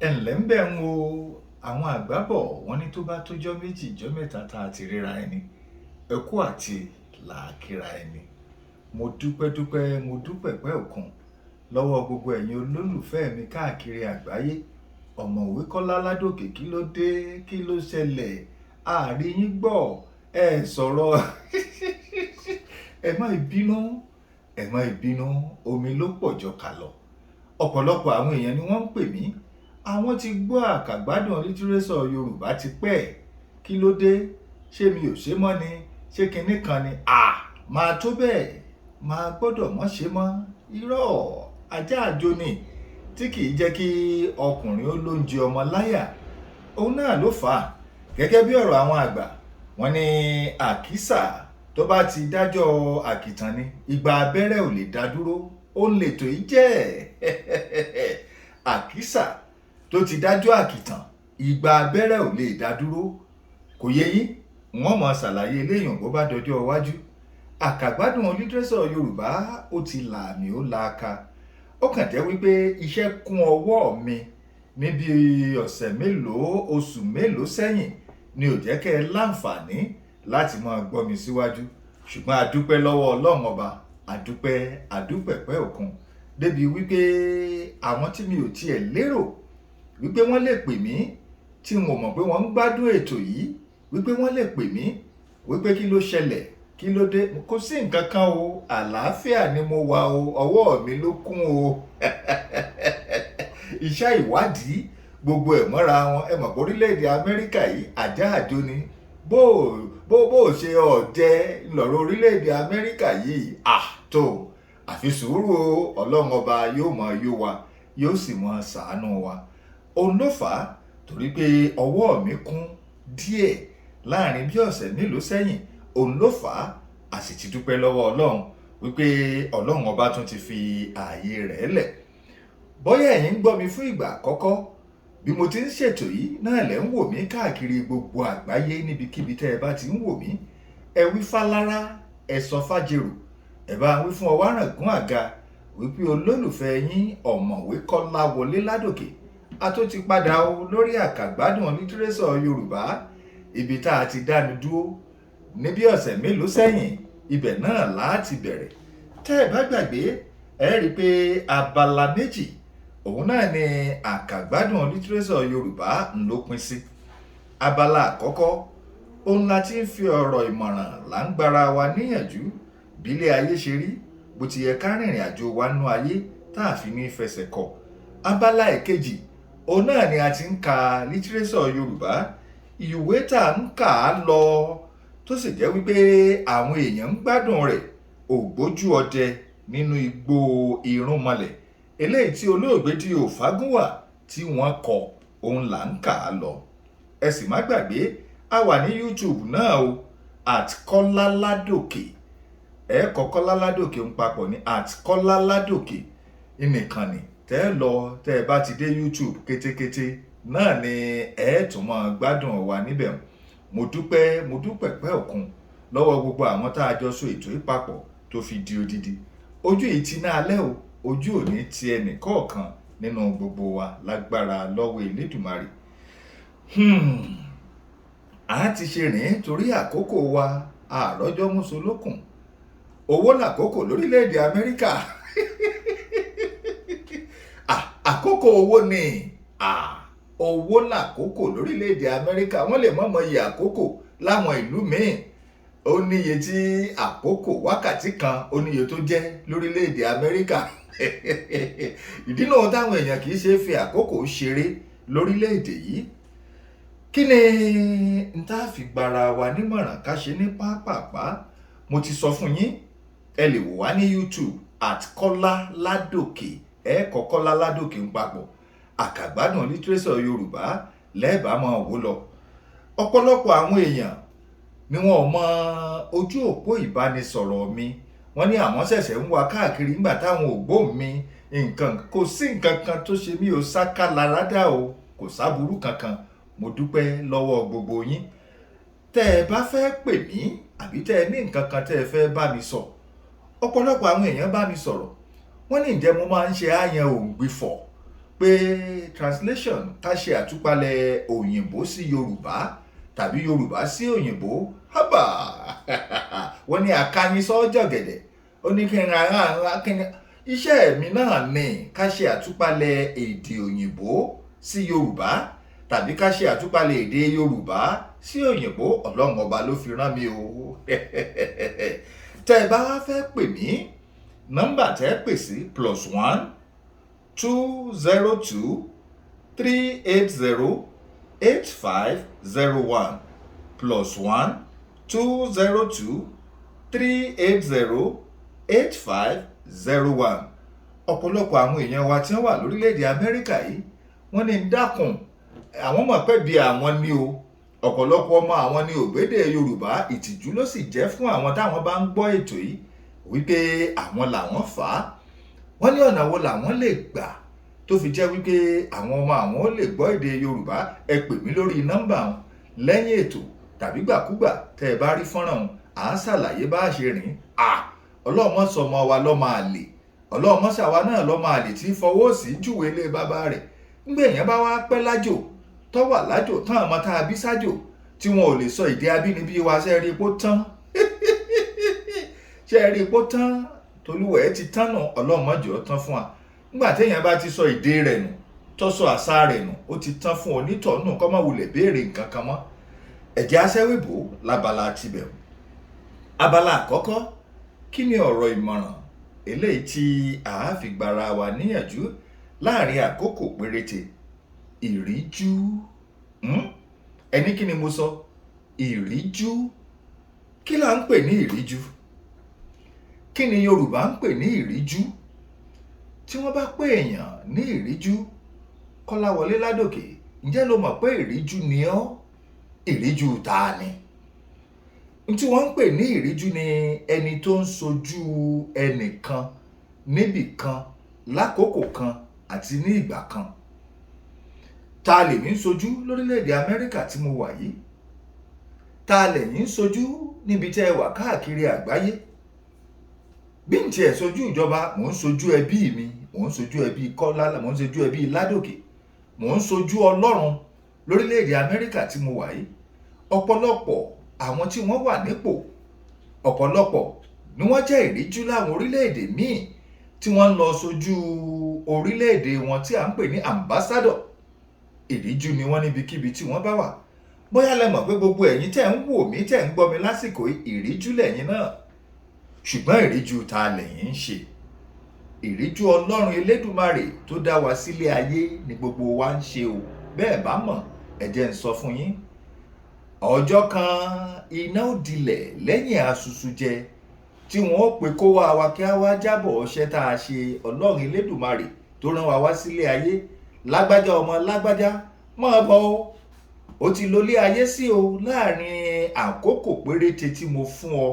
Ẹ ǹlẹ́ ń bẹ̀ ń wo àwọn àgbà bọ̀ wọ́n ní tó bá tójọ́ méjì jọ́ mẹ́ta tá a ti ríra ẹni, ẹ kú àti làákìra ẹni. Mo dúpẹ́ dúpẹ́, mo dúpẹ́ pẹ́ òkun lọ́wọ́ gbogbo ẹ̀yin olólùfẹ́ mi káàkiri àgbáyé. Ọ̀mọ̀wé Kọ́lá Ládòkè, kí ló dé? Kí ló ṣẹlẹ̀? A rí yín gbọ́, ẹ sọ̀rọ̀. Ẹ má bínú, ẹ má bínú, omi ló pọ̀ jọ kà lọ. Ọ̀pọ̀lọpọ̀ àwọn èèyàn ni wọ́n ń pè mí. Àwọn ti gbọ́ àkàgbádùn lítírésọ̀ Yorùbá ti pẹ́. Kí ló dé? Ṣé mi ò ṣe mọ́ ni? Ṣé kinní kan ni? À, máa tó bẹ́ẹ̀, máa gbọ́dọ̀ mọ́ ṣe mọ́. Irọ́, ajá àjò ni tí kì í jẹ́ kí ọkùnrin ó lóúnjẹ ọmọ láyà. Òun náà ló fà á. Gẹ́gẹ́ bí ọ̀rọ̀ àwọn àgbà, wọ́n ní àkísà tó bá ti dájọ́ àkìtàn ni, ìgbà abẹ́rẹ́ ò lè dá dúró. Ó lè tó í jẹ́. Àkísà tó ti dájọ́ àkìtàn, ìgbà abẹ́rẹ́ ò lè dá dúró. Kò yé yín? Wọ́n mọ̀ ṣàlàyé eléyìí bó bá dọjọ́ iwájú. Àkàgbádùn lítírésọ̀ Yorùbá ó ti làmì ó laaka. Ó kàn jẹ́ wípé iṣẹ́ kún ọwọ́ mi níbi ọ̀sẹ̀ mélòó, oṣù mélòó sẹ́yìn ni ò jẹ́ kí ẹ láǹfààní láti máa gbọ́ mi síwájú. Ṣùgbọ́n a dúpẹ́ lọ́wọ́ Ọlọ́run ọba, a dúpẹ́, a dúpẹ́ pẹ́ òkun. Débi wípé àwọn tí mi ò tiẹ̀ lérò wípé wọ́n lè pè mí, tí n ò mọ̀ pé wọ́n ń gbádùn ètò yìí, wípé wọ́n lè pè mí, wípé kí ló ṣẹlẹ̀, kí ló dé? Kò sí nǹkan kan o, àlàáfíà ni mo wà o, ọwọ́ mi ló kún o. Iṣẹ́ ìwádìí gbogbo ẹ̀ mọ́ra wọn. Ẹ mọ̀ pé orílẹ̀-èdè Amẹ́ríkà yìí ajá àjò ni. Bó bó ṣe ọ̀jẹ̀ lọ̀rọ̀ orílẹ̀-èdè Amẹ́ríkà yìí, à tó àfi sùúrù o, Ọlọ́run ọba yóò mọ yó wa, yóò sì mọ ṣàánú wa. Òun ló fà á torí pé ọwọ́ mi kún díẹ̀ láàrin bí ọ̀sẹ̀ mélòó sẹ́yìn. Òun ló fà á, a sì ti dúpẹ́ lọ́wọ́ Ọlọ́run wípé Ọlọ́run ọba tún ti fi ààyè rẹ̀ lẹ̀. Bóyá ẹ̀yin ń gbọ́ mi fún ìgbà àkọ́kọ́, bí mo ti ń ṣètò yìí náà lẹ̀ ń wò mí káàkiri gbogbo àgbáyé níbikíbi tẹ́ ẹ bá ti ń wò mí. Ẹ wí fálára, ẹ sọ fájèrò, ẹ bá wí fún Ọwárangún àga wípé olólùfẹ́ yín Ọ̀mọ̀wé Kọ́lá Wọlé Ládòkè a tó ti padà o lórí àkàgbádùn lítírésọ̀ Yorùbá. Ibi tá a ti dánu dúró níbi ọ̀sẹ̀ mélòó sẹ́yìn, ibẹ̀ náà láti bẹ̀rẹ̀. Tẹ́ ẹ bá gbàgbé, ẹ rí i pé abala méjì òun náà ni àkàgbádùn lítírésọ̀ Yorùbá ń ló pín sí. Abala àkọ́kọ́, òun la ti ń fi ọ̀rọ̀ ìmọ̀ràn là ń gbára wa níyànjú bílé ayé ṣe rí, bó ti yẹ ká rìnrìn àjò wa nú ayé tá a fi ní fẹsẹ̀ kọ. Abala ẹ̀kejì, òun náà ni a ti ń ka lítírésọ̀ Yorùbá, ìwé tá à ń kà á lọ tó sì jẹ́ wípé àwọn èèyàn ń gbádùn rẹ̀, Ògbójú Ọdẹ nínú Igbó Irúnmọlẹ̀, eléyìí tí olóògbé D.O. Fágúnwà tí wọ́n kọ, òun là ń kà á lọ. Ẹ sì má gbàgbé, a wà ní YouTube náà o, at Kọ́lá Ládòkè. Ẹ kọ Kọ́lá Ládòkè ń papọ̀ ní at Kọ́lá Ládòkè nìkan ni tẹ́ ẹ lọ. Tẹ́ ẹ bá ti dé YouTube kétékété náà ni ẹ tún máa gbádùn wa níbẹ̀. Mo dúpẹ́, mo dúpẹ́ pẹ́ òkun lọ́wọ́ gbogbo àwọn tá a jọ so ètò yìí papọ̀ tó fi di odidi. Ojú yìí ti ná alẹ́ o, ojú ò ní ti ẹnì kọ̀ọ̀kan nínú gbogbo wa lágbára lọ́wọ́ Elédùmarè. A ti ṣe rìn torí àkókò wa, àròjọ mùsùlùkùn, owó làkókò lórílẹ̀‐èdè Amẹ́ríkà. Àkókò owó ni, owó làkókò lórílẹ̀‐èdè Amẹ́ríkà. Wọ́n lè mọ̀mọ́ iye àkókò láwọn ìlú míì. Ó níye tí àkókò wákàtí kan, ó níye tó jẹ́ lórílẹ̀‐èdè Amẹ́ríkà. Ìdí náà táwọn èèyàn kì í ṣe fi àkókò ṣeré lórílẹ̀‐èdè yìí. Kí ni n tá fi gbára wa nímọ̀ràn ká ṣe ní pápápá? Mo ti sọ fún yín, ẹ lè wò wá ní YouTube at Kọ́lá Ládòkè. Ẹ kọ Kọ́lá Ládòkè ń papọ̀, àkàgbádùn lítírésọ̀ Yorùbá lẹ́ẹ̀bá máa wò lọ. Ọ̀pọ̀lọpọ̀ àwọn èèyàn ni wọn ò mọ ojú òpó ìbánisọ̀rọ̀ mi. Wọ́n ní àwọn ṣẹ̀ṣẹ̀ ń wá káàkiri nígbà táwọn ò gbóhùn mi. Nǹkan kò sí nǹkan kan tó ṣe mí o, sáká láradá o, kò sáburú kankan. Mo dúpẹ́ lọ́wọ́ gbogbo yín. Tẹ́ ẹ bá fẹ́ pè mí àbí tẹ́ ẹ ní nǹkan kan tẹ́ ẹ fẹ́ bá mi sọ. Ọ̀pọ̀lọpọ̀ àwọn èèyàn bá mi sọ̀rọ̀, wọ́n ní ǹjẹ́ mo máa ń ṣe àyàn òǹgbìfọ̀. Pé translation, ká ṣe àtúpalẹ̀ òyìnbó sí Yorùbá tàbí Yorùbá sí òyìnbó, hábà, wọ́n ní àkànyìnsọ́ jọ̀gẹ̀dẹ̀. Ó ní kí n ra kí n iṣẹ́ mi náà ní ká ṣe àtúpalẹ̀ èdè òyìnbó sí Yorùbá tàbí ká ṣe àtúpalẹ̀ èdè Yorùbá sí òyìnbó. Ọlọ́run Ọba ló fi rán mi o. Tẹ́ ẹ bá wá fẹ́ pè mí, nọ́mbà tẹ́ ẹ pè sí: +1 202 380 8501, +1 202 380 8501. Ọ̀pọ̀lọpọ̀ àwọn èèyàn wa tí wọ́n wà lórílẹ̀‐èdè Amẹ́ríkà yìí, wọ́n ní dákun, àwọn mọ̀ pé bí àwọn ní o, ọ̀pọ̀lọpọ̀ ọmọ àwọn ní ògbédè Yorùbá. Ìtìjú ló sì jẹ́ fún àwọn táwọn bá ń gbọ́ ètò yìí wípé àwọn làwọn fà á. Wọ́n ní ọ̀nà wo làwọn lè gbà tó fi jẹ́ wípé àwọn ọmọ àwọn ó lè gbọ́ èdè Yorùbá? Ẹ pè mí lórí nọ́mbà wọn lẹ́yìn ètò tàbí gbàkúgbà tẹ́ ẹ bá rí fọ́nrán wọn, à ń ṣàlàyé bá a ṣe rìn. À ọlọ́mọ sọmọ wa lọ́mọ àlè, ọlọ́mọ ṣàwa náà lọ́mọ àlè tí fọwọ́ sí júwe ilé bàbá rẹ̀. Ńgbà èèyàn bá wá pẹ́ lájò, tó wà lájò tán, àmọ́ tá a bí sájò tí wọn ò lè sọ èdè abínibí wa, ṣe rí ipò tán? Ṣe rí ipò tán? Tolúwẹ̀ ti tán nù. Ọlọ́mọjọ́ tán fún wa. Nígbà téèyàn bá ti sọ èdè rẹ̀ nù, tó sọ àṣà rẹ̀ nù, ó ti tán fún onítọ̀nù, kó má wulẹ̀ béèrè nǹkan kan mọ́. Ẹ̀jẹ̀ aṣẹ́wìbò lábala tibẹ̀. Abala àkọ́kọ́, kí ni ọ̀rọ̀ ìmọ̀ràn eléyìí tí a fi gbára wa níyànjú láàrin àkókò péréte? Ìríjú. Ẹni kí ni mo sọ? Ìríjú. Kí là ń pè ní ìríjú? Kí ni Yorùbá ń pè ní ìríjú? Tí wọ́n bá pè èèyàn ní ìríjú, Kọ́láwọlé Ládòkè, ǹjẹ́ ló mọ̀ pé ìríjú ni ọ́? Ìríjú ta ni? N tí wọ́n ń pè ní ìríjú ni ẹni tó ń sojú ẹnìkan níbìkan, lákòókò kan àti ní ìgbà kan. Ta lèmi ń sojú lórílẹ̀‐èdè Amẹ́ríkà tí mo wà yìí? Ta lẹ̀yin ń sojú níbi tẹ́ ẹ wà káàkiri àgbáyé? Bí n tiẹ̀ sojú ìjọba, mò ń sojú ẹbí mi, mò ń sojú ẹbí Kọ́lá, mò ń sojú ẹbí Ládòkè, mò ń sojú Ọlọ́run lórílẹ̀‐èdè Amẹ́ríkà tí mo wà yìí. Ọ̀pọ̀lọpọ̀ àwọn tí wọ́n wà nípò, ọ̀pọ̀lọpọ̀ ni wọ́n jẹ́ ìríjú láwọn orílẹ̀‐èdè míì tí wọ́n ń lọ sojú orílẹ̀‐èdè wọn tí à ń pè ní ambassador. Ìríjú ni wọ́n níbikíbi tí wọ́n bá wà. Bóyá lẹ mọ̀ pé gbogbo ẹ̀yin tẹ́ ń wò mí, tẹ́ ń gbọ́ mi lásìkò, ìríjú lẹ̀yin náà. Ṣùgbọ́n ìríjú ta lẹ̀yin ń ṣe? Ìríjú Ọlọ́run Elédùmarè tó dá wa sílé ayé ni gbogbo wa ń ṣe o. Bẹ́ẹ̀ bá mọ̀, ẹ jẹ́ ń sọ fún yín. Ọjọ́ kan iná ó dilẹ̀ lẹ́yìn asusu jẹ tí wọ́n ó pe kó wá wa kí á wá jábọ̀ ọṣẹ́ tá a ṣe. Ọlọ́run Elédùmarè tó rán wa wá sílé ayé, lágbájá ọmọ lágbájá, máa bọ̀ o, ó ti lólé ayé sí o láàrin àkókò péréte tí mo fún ọ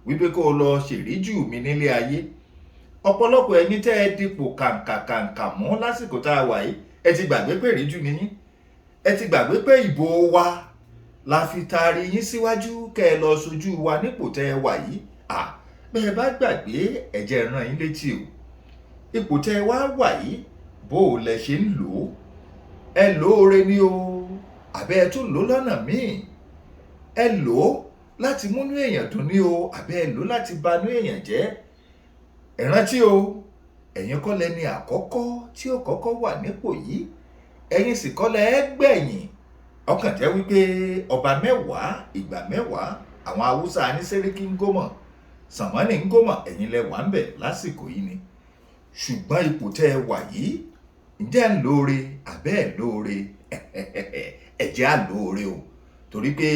wípé kó o lọ ṣèríjú mi nílé ayé. Ọ̀pọ̀lọpọ̀ ẹ̀yin tẹ́ ẹ dipò kàǹkàkàǹkà mú lásìkò tá a wà yìí, ẹ ti gbàgbé pé ìríjú ni yín. Ẹ ti gbàgbé pé ìbò wa la fi taari yín síwájú kẹ́ ẹ lọ sojú wa nípò tẹ́ ẹ wà yìí. À bẹ́ẹ̀ bá gbàgbé, ẹ jẹ́ rán yín létí o. Ipò tẹ́ ẹ wá wà yìí, bó o lẹ ṣe ń lò ó? Ẹ lóore ni o, àbẹ́ ẹ tún lò ó lọ́nà míì? Ẹ lò ó láti múnú èèyàn dùn ní o, àbẹ́ ẹ lò ó láti banú èèyàn jẹ́? Ẹ rántí o, ẹ̀yin kọ́ lẹni àkọ́kọ́ tí ó kọ́kọ́ wà nípò yìí, ẹ̀yin sì kọ́ lẹ ẹ́ gbẹ̀yìn. Ọkàn jẹ́ wípé ọba mẹ́wàá, ìgbà mẹ́wàá, àwọn Haúsá ní Sẹ́ríkì ń gómọ̀, Sànmọ́nì ń gómọ̀, ẹ̀yin lẹ wà ń bẹ̀ lásìkò yìí ni. Ṣùgbọ́n ipò tẹ́ ẹ wà yìí, ǹjẹ́ ń lóore àbẹ́ ẹ̀ lóore? Ẹ jẹ́ á lóore o, torí pé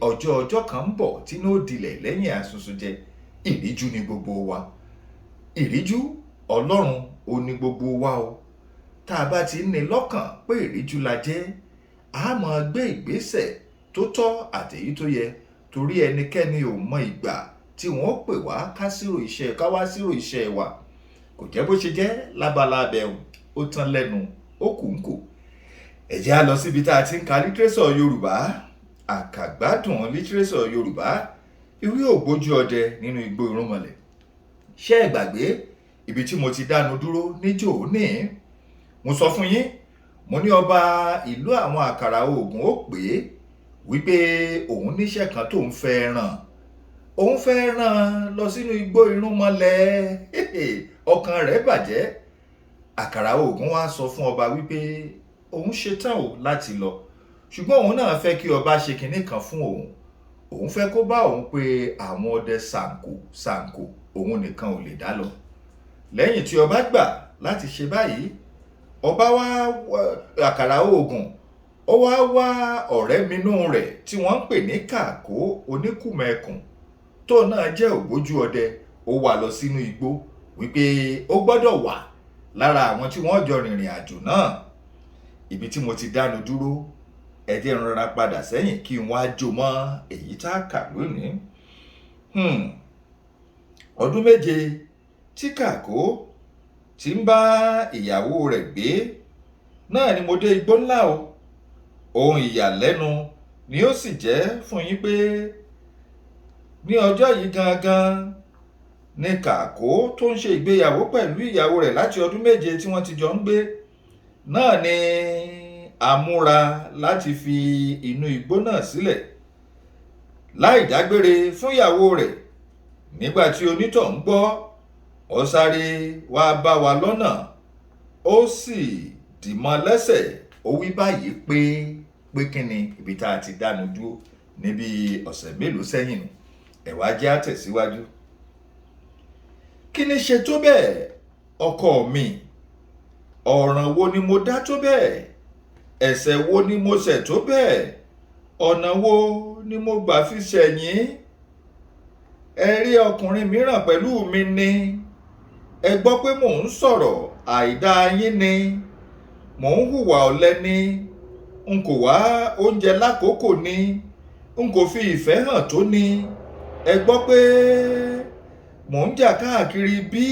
ọjọ́ ọjọ́ kan ń bọ̀ tí ní ó dilẹ̀ lẹ́yìn asusun jẹ. Ìríjú ni gbogbo wa. Ìríjú Ọlọ́run ò ní gbogbo wa o. Tá a bá ti ní lọ́kàn pé ìríjú la jẹ́, a máa gbé ìgbésẹ̀ tó tọ́ àtèyí tó yẹ, torí ẹnikẹ́ni ò mọ ìgbà tí wọ́n pè wá ká sírò iṣẹ́, ká wá sírò iṣẹ́ wa. Kò jẹ́ bó ṣe jẹ́ lábala abẹ́hùn. Ó tán lẹ́nu, ó kù ń kù. Ẹ jẹ́ á lọ síbi tá a ti ń ka lítírésọ̀ Yorùbá, àkàgbádùn lítírésọ̀ Yorùbá, ìwé Ògbójú Ọdẹ Nínú Igbó Irúnmọlẹ̀. Ṣé ẹ gbàgbé ibi tí mo ti dánu dúró níjò ní? Mo sọ fún yín. Mo ní ọba ìlú àwọn àkàrà oògùn ó pè é wípé òun níṣẹ́ kan tóun fẹ́ ràn, òun fẹ́ ràn lọ sínú igbó irúnmọlẹ̀. Ọkàn rẹ̀ bàjẹ́. Àkàrà oògùn wá sọ fún ọba wípé òun ṣetán o láti lọ, ṣùgbọ́n òun náà fẹ́ kí ọba ṣe kinní kan fún òun. Òun fẹ́ kó bá òun pe àwọn ọdẹ ṣàǹkó ṣàǹkó, òun nìkan ò lè dá lọ. Lẹ́yìn tí ọba gbà láti ṣe báyìí, ọba wá àkàrà oògùn ó wá wá ọ̀rẹ́ minú rẹ̀ tí wọ́n ń pè ní Kàkó oníkùmẹ̀kùn, tó náà jẹ́ ògbójú ọdẹ. Ó wá lọ sínú igbó wípé ó gbọ́dọ̀ wà lára àwọn tí wọ́n jọ rìnrìn àjò náà. Ibi tí mo ti dánu dúró, ẹ jẹ́ n rọra padà sẹ́yìn kí n wá jó mọ́ èyí tá a kà lónìí. Ọdún 7 tí Kàkó ti ń bá ìyàwó rẹ̀ gbé náà ni mo dé igbó ńlá o. Ohun ìyàlẹ́nu ni ó sì jẹ́ fún yín pé ní ọjọ́ yìí gangan ni Kàkó tó ń ṣe ìgbéyàwó pẹ̀lú ìyàwó rẹ̀ láti ọdún 7 tí wọ́n ti jọ ń gbé náà ni a múra láti fi inú igbó náà sílẹ̀ láì dágbére fún ìyàwó rẹ̀. Nígbà tí onítọ̀hún gbọ́, ó sáré wá bá wa lọ́nà, ó sì dìmọ́ lẹ́sẹ̀. Ó wí báyìí pé kíni ibi tá a ti dánu dúró níbi ọ̀sẹ̀ mélòó sẹ́yìn nù. Ẹ wá jẹ́ á tẹ̀síwájú. Kí ni ṣe tó bẹ́ẹ̀ ọkọ mi? Ọ̀ràn wo ni mo dá tó bẹ́ẹ̀? Ẹ̀ṣẹ̀ wo ni mo ṣẹ̀ tó bẹ́ẹ̀? Ọ̀nà wo ni mo gbà fi ṣẹ̀yìn? Ẹ rí ọkùnrin mìíràn pẹ̀lú mi ni. Ẹ gbọ́ pé mò ń sọ̀rọ̀ àìdá yín ni. Mò ń hùwà ọ̀lẹ ni. N kò wá oúnjẹ lákòókò ni. N kò fi ìfẹ́ hàn tó ni. Ẹ gbọ́ pé mò ń jà káàkiri bí.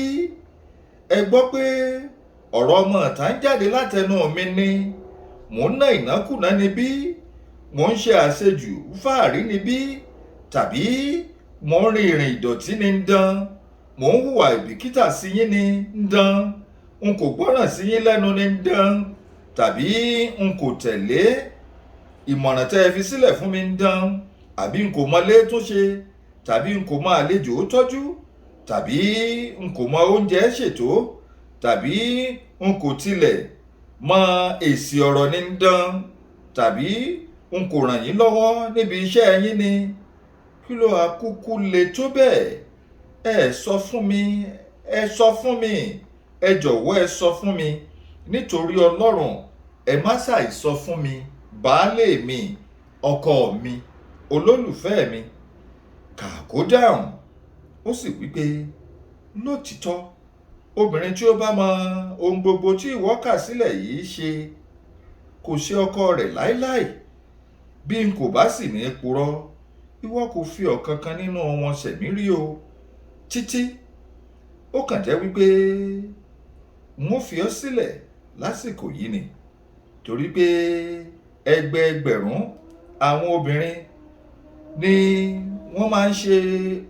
Ẹ gbọ́ pé ọ̀rọ̀ ọmọ ìta ń jáde látẹnu mi ni. Mò ń ná ìnákùná ni bí. Mò ń ṣe àṣejù fáàrí ni bí. Tàbí mò ń rin ìrìn ìdọ̀tí ni ń dán. Mò ń hùwà ìbìkítà sí yín ni ń dán. N kò gbọ́ràn sí yín lẹ́nu ni ń dán. Tàbí n kò tẹ̀lé ìmọ̀ràn tẹ́ ẹ fi sílẹ̀ fún mi ń dán. Àbí n kò mọlé tún ṣe. Tàbí n kò mọ àlejò tọ́jú. Tàbí n kò mọ oúnjẹ ṣètò. Tàbí n kò tilẹ̀ mọ èsì ọ̀rọ̀ ni ń dán. Tàbí n kò ràn yín lọ́wọ́ níbi iṣẹ́ yín ni. Kí ló akúkú le tó bẹ́ẹ̀? Ẹ sọ fún mi, ẹ sọ fún mi, ẹ jọ̀wọ́ ẹ sọ fún mi. Nítorí Ọlọ́run, ẹ má ṣàì sọ fún mi, baálé mi, ọkọ mi, olólùfẹ́ mi. Kàkó dáhùn, ó sì wí pé lótìtọ́ obìnrin tí ó bá mọ ohun gbogbo tí ìwọ kà sílẹ̀ yìí ṣe kò ṣe ọkọ rẹ̀ láéláé. Bí n kò bá sì ní purọ́, ìwọ kò fi ọ̀kankan nínú wọn ṣẹ̀mí rí o. Títí ó kàn jẹ́ wípé n ó fi ọ́ sílẹ̀ lásìkò yìí ni, torí pé ẹgbẹẹgbẹ̀rún àwọn obìnrin ni wọ́n máa ń ṣe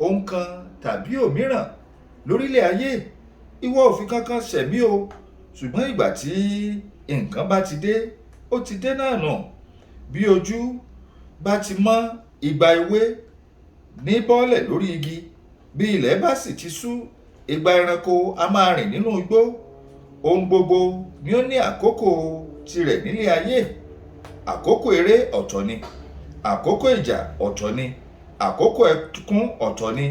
ohun kan tàbí òmíràn lórílẹ̀ ayé. Ìwọ ò fi kankan ṣẹ̀mí o, ṣùgbọ́n ìgbà tí nǹkan bá ti dé, ó ti dé náà nù. Bí ojú bá ti mọ́ ìgbà ewé ní bọ́lẹ̀ lórí igi, bí ilẹ̀ bá sì ti ṣú, ìgbà ẹranko a máa rìn nínú igbó. Ohun gbogbo ni ó ní àkókò tirẹ̀ nílé ayé. Àkókò eré ọ̀tọ̀ ni, àkókò ìjà ọ̀tọ̀ ni, àkókò ẹkún ọ̀tọ̀ ni,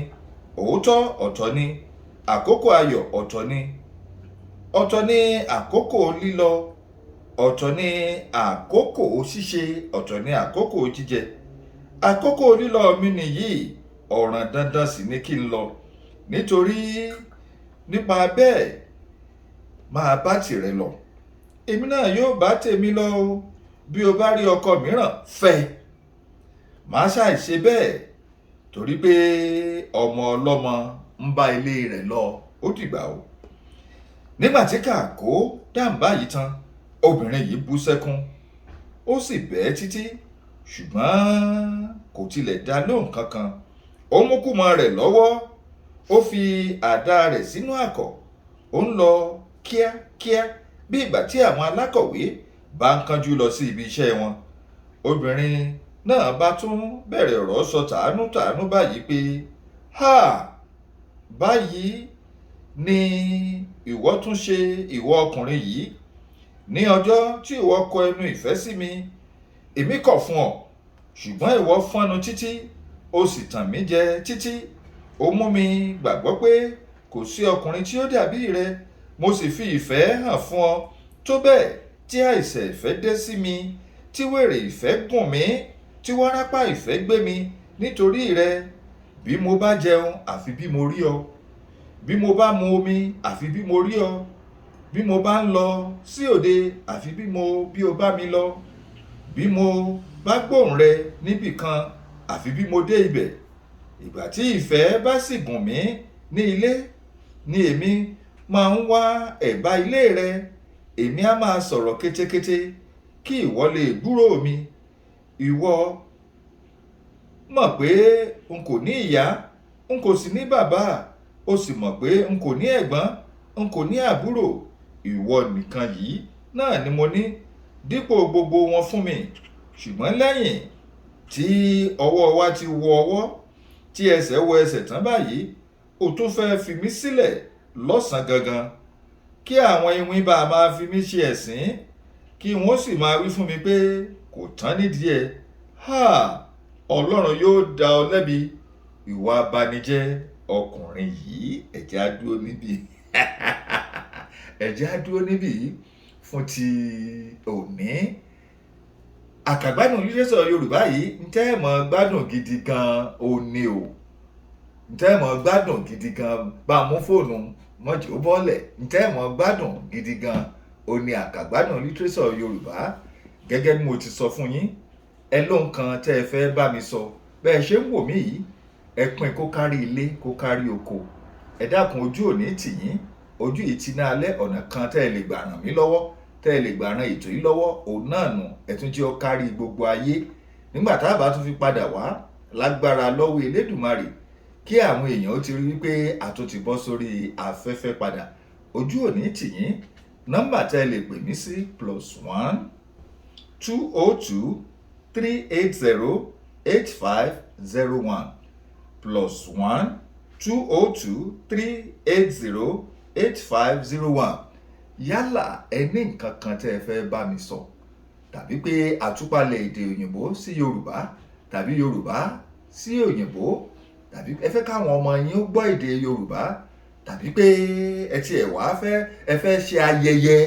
òótọ́ ọ̀tọ̀ ni, àkókò ayọ̀ ọ̀tọ̀ ni, ọ̀tọ̀ ni àkókò lílọ, ọ̀tọ̀ ni àkókò ṣíṣe, ọ̀tọ̀ ni àkókò jíjẹ. Àkókò lílọ mi nìyí, ọ̀ràn dandan sì ni kí n lọ. Nítorí nípa bẹ́ẹ̀ máa bá tìrẹ lọ. Èmi náà yóò bá tèmi lọ o. Bí o bá rí ọkọ mìíràn fẹ́, má ṣàì ṣe bẹ́ẹ̀, torí pé ọmọ ọlọ́mọ ń bá ilé rẹ̀ lọ. Ó dìgbà o. Nígbà tí Kàkó dáhùn báyìí tán, obìnrin yìí bú sẹ́kún, ó sì bẹ́ẹ̀ títí, ṣùgbọ́n kò tilẹ̀ dá lóhùn kankan. Ó mú kùmọ̀ rẹ̀ lọ́wọ́, ó fi àdá rẹ̀ sínú àkọ̀, ó ń lọ kíákíá bí ìgbà tí àwọn alákọ̀wé bá ń kánjú lọ sí ibi iṣẹ́ wọn. Obìnrin náà bá tún bẹ̀rẹ̀ ọ̀rọ̀ sọ tàánú tàánú báyìí pé, "Ha! Báyìí ni ìwọ tún ṣe, ìwọ ọkùnrin yìí. Ní ọjọ́ tí ìwọ kọ ẹnu ìfẹ́ sí mi, èmi kọ̀ fún ọ, ṣùgbọ́n ìwọ fọ́nu títí, o sì tàn mí jẹ títí. Ó mú mi gbàgbọ́ pé kò sí ọkùnrin tí ó dàbí rẹ. Mo sì fi ìfẹ́ hàn fún ọ tó bẹ́ẹ̀ tí àìsàn ìfẹ́ dé sí mi, tí wèrè ìfẹ́ gùn mí, tí wárápá ìfẹ́ gbé mi nítorí rẹ. Bí mo bá jẹun, àfi bí mo rí ọ. Bí mo bá mu omi, àfi bí mo rí ọ. Bí mo bá ń lọ sí òde, àfi bí o bá mi lọ. Bí mo bá gbóhùn rẹ níbì kan, àfi bí mo dé ibẹ̀. Ìgbà tí ìfẹ́ bá sì gùn mí ní ilé, ni èmi máa ń wá ẹ̀bá ilé rẹ. Èmi á máa sọ̀rọ̀ kétékété kí ìwọ lè gbúròó mi. Ìwọ mọ̀ pé n kò ní ìyá, n kò sì ní bàbá. O sì mọ̀ pé n kò ní ẹ̀gbọ́n, n kò ní àbúrò. Ìwọ nìkan yìí náà ni mo ní dípò gbogbo wọn fún mi. Ṣùgbọ́n lẹ́yìn tí ọwọ́ wa ti wọ ọwọ́, tí ẹsẹ̀ wọ ẹsẹ̀ tán báyìí, o tún fẹ́ fi mí sílẹ̀ lọ́sàn-án gangan kí àwọn iwin bá máa fi mí ṣe ẹ̀sín, kí wọ́n sì máa wí fún mi pé kò tán nídìí ẹ̀. Ha! Ọlọ́run yóò dá ọ lẹ́bi, ìwà abanijẹ́ ọkùnrin yìí." Ẹ̀jẹ̀ á dúró níbí. Ẹ̀jẹ̀ á dúró níbí fún ti òní. Àkàgbádùn lítírésọ̀ Yorùbá yìí ń tẹ́ ẹ̀ mọ́ gbádùn gidi gan òní o. Ń tẹ́ ẹ̀ mọ́ gbádùn gidi gan, bá a mú fóònù mọ́jì ó bọ́lẹ̀. Ń tẹ́ ẹ̀ mọ́ gbádùn gidi gan òní àkàgbádùn lítírésọ̀ Yorùbá. Gẹ́gẹ́ bí mo ti sọ fún yín, ẹ lóhun kan tẹ́ ẹ fẹ́ bá mi sọ. Bẹ́ẹ̀ ṣe ń wò mí yìí, ẹ pín kó kárí ilé, kó kárí oko. Ẹ dákun, ojú òní tì yín, ojú yìí ti ná alẹ́. Ọ̀nà kan tẹ́ ẹ lè gbà ràn mí lọ́wọ́, tẹ́ ẹ lè gbà ran ètò yìí lọ́wọ́, òun náà nù. Ẹ tún jẹ́ ó kárí gbogbo ayé. Nígbà tá a bá tún fi padà wá lágbára lọ́wọ́ Elédùmarè, kí àwọn èèyàn ó ti rí wípé a tún ti bọ́ sórí afẹ́fẹ́ padà. Ojú òní tì yín. Nọ́mbà tẹ́ ẹ lè pè mí sí: +1 202 380 8501, +1 202 380 8501. Yálà ẹ ní nǹkan kan tẹ́ ẹ fẹ́ bá mi sọ, tàbí pé àtúpalẹ̀ èdè òyìnbó sí Yorùbá, tàbí Yorùbá sí òyìnbó, tàbí ẹ fẹ́ káwọn ọmọ yín ó gbọ́ èdè Yorùbá, tàbí pé ẹ tiẹ̀ wá fẹ́, ẹ fẹ́ ṣe ayẹyẹ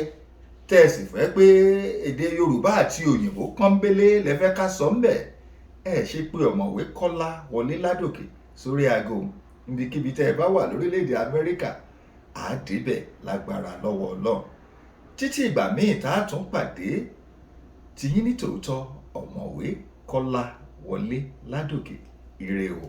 tẹ́ ẹ sì fẹ́ pé èdè Yorùbá àti òyìnbó pọ́nbélé lẹ fẹ́ ká sọ ńbẹ̀, ẹ ṣe pé Ọ̀mọ̀wé Kọ́lá Wọlé Ládòkè sórí aago. Níbikíbi tẹ́ ẹ bá wà lórílẹ̀‐èdè Amẹ́ríkà, á débẹ̀ lágbára lọ́wọ́ Ọlọ́run. Títí ìgbà míì tá a tún pàdé, tiyín ní tòótọ́, Ọ̀mọ̀wé Kọ́lá Wọlé Ládòkè. Ire o.